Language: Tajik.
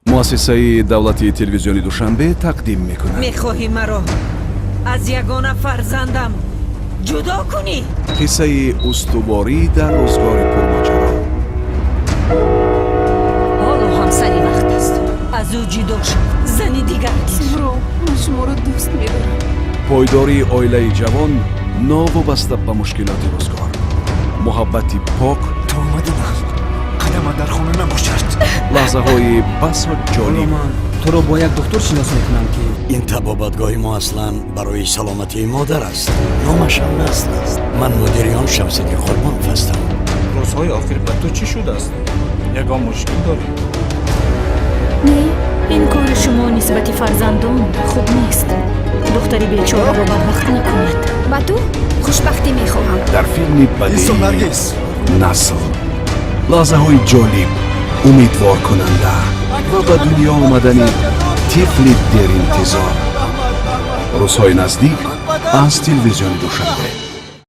Муассисаи давлатии телевизиони Душанбе тақдим мекунад. Мехоҳӣ маро аз ягона фарзандам ҷудо кунӣ? Қиссаи устуворӣ дар рӯзгори пурмоҷаро. Ҳоло ҳам сари вақт аст, аз ӯ ҷудо шав, зани дигар гир. Сумро, ман шуморо дӯст медорам. Пойдории оилаи ҷавон новобаста ба мушкилоти рӯзгор, муҳаббати пок. То омаданам қадамат дар хона набошад. Лаҳзаҳои басо ҷолиб. Ман туро бо як духтур шинос мекунам, ки Ин табобатгоҳи мо аслан барои саломатии модар аст. Номашам Насл аст. Ман мудири он Шамсиддин Қурбонов ҳастам. Рӯзҳои охир ба ту чӣ шудааст? Ягон мушкил дорӣ? Не, ин кори шумо нисбати фарзандон хуб нест. Духтари бечораро бадбахт накунед. Ба ту хушбахтӣ мехоҳам. Дар филми Исто, бадеии Наргиз. «Насл» лаҳзаҳои ҷолиб, умедворкунанда ва ба дунё омадани тифли деринтизор. Рӯзҳои наздик аз телевизиони Душанбе.